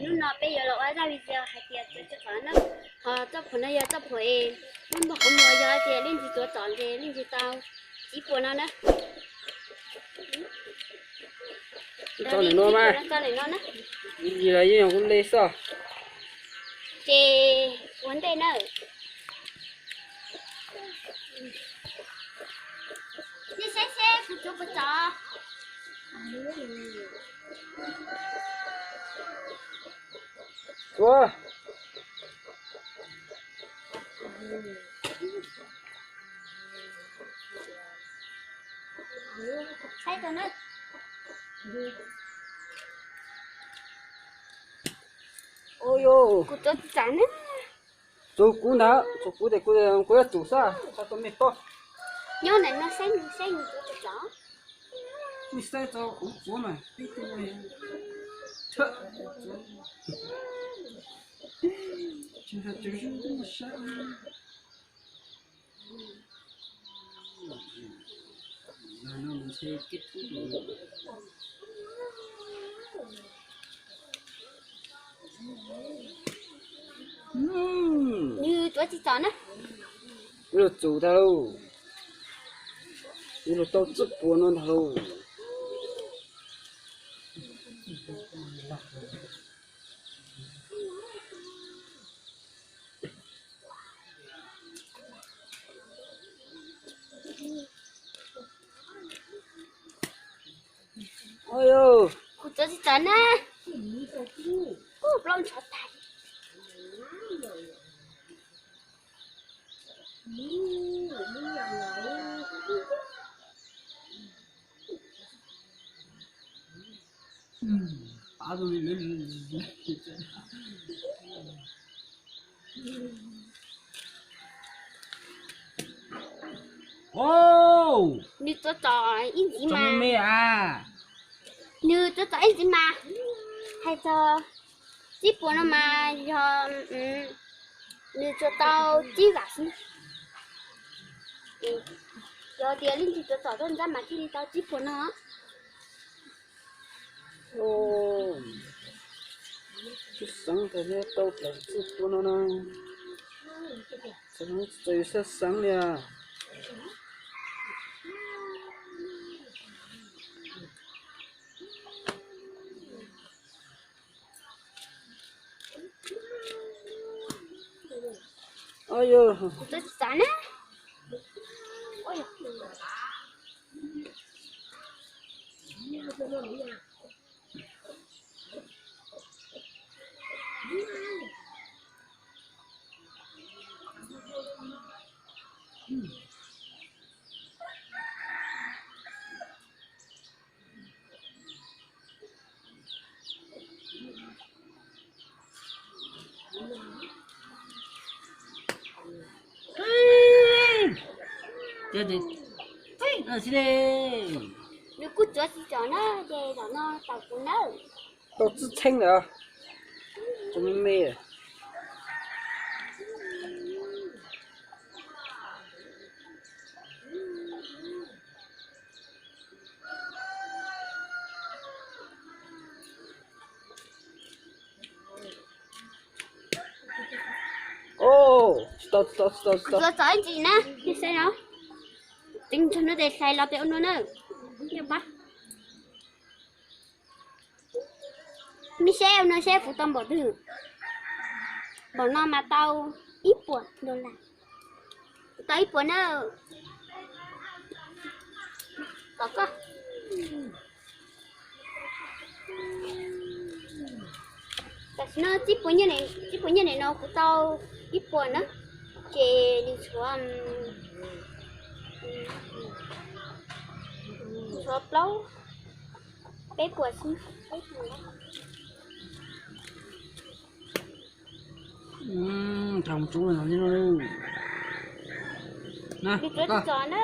Hnub no peb yuav los ua zaj video hais tias txoj phuam no, ho txoj phuam no yog txoj phuam es lub npog qhov muag, yog tias leej twg tuav txom ces leej twg tau tsib puas no na. Txoj nim no mas, txoj nim no na, ib yig los yeej yog kuv li xwb. Ces ua ntej na. Nej saib seb kuv tsuav puas txom. Tsuav. Saib tau na. Kuv tsuav tsis txom na. Tsuav kuv ntag, tsuav kuv tes kuv, kuv yuav tsum xwb, txhob tau mej paub. Nyob ntawm no saib, saib nws tsuav tsis txom. Nej saib tau kuv tsuav mas, tsis hais tsuav zoo saib. Nws tsuav tsis txom na. Wb los txus tag lauj. Wb los tau txoj puam no ntag lauj. Kuv tsuav tsis txom na. Kuv plaub ntshov tag. Nws tsuav txom ib ntxiv mas, nws tsuav txom ib ntxiv mas, hais txog tsib puas no mas yog nws tsuav tau tsib vam xwb. Yog tias leej twg tsuav txom tuaj ntxab mas thiaj li tau tsib puas no. Tsis xeev tas thiab tau plaub tsib puas no na. Txawm txawm xav xeev li. Txav na. Nws kuj tsuav tsis txom na, ces zaum no tau kuv nawb. Tau txij txheeb lawm, tau me me. Tsis tau, tsis tau, tsis tau, tsis tau. Kuv txov ib ntsis na, saib no. Teev nrog no tes hlais los pem ua no na. Coj pab. Nej saib ua no seb puas tau npaum twg. Npaum no mas tau ib puas dollar. Tau ib puas na. Kom koj. Tam sim no tsib puas nyiaj, tsib puas nyiaj nim no kuv tau ib puas na, ces nws tshuav, tshuav plaub, peb puas xwb. Nrog mus tsuav no li no. Nws tsuav tsis txom na.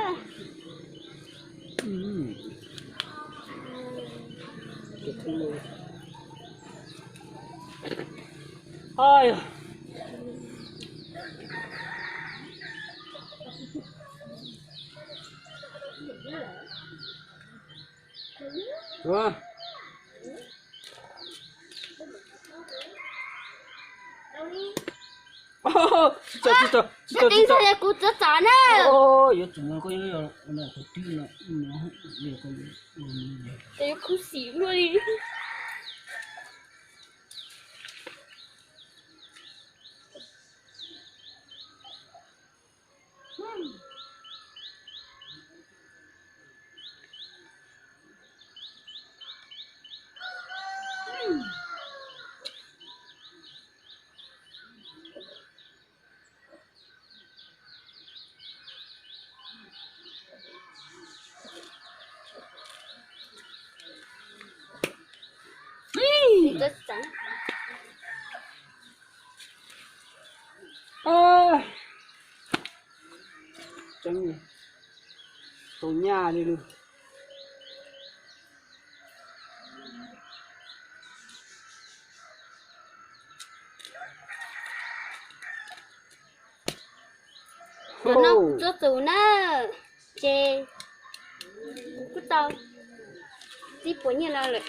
Tsis txog, tsis txog, tsis txog, tsis txog. Kuv txov txom na. Yuav tsum no koj yuav, twb no, yuav khuv xim luaj li. Tseeb, tau nyaj li lawm. Cov no kuv txuas tus na, ces kuv kuj tau txij puas nyiaj los lawm.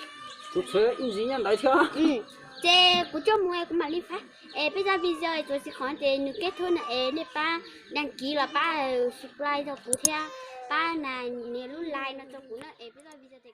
Kuv txhawv ib ntsis nyob ntawd thiab. Ces kuv coj mus kuv mam li faib. Es peb zaj video txuas xis qhov ces nws kết thúc no es nej pab đăng ký los pab subscribe rau kuv thiab, pab nias lub like no rau kuv na es peb zaj video ces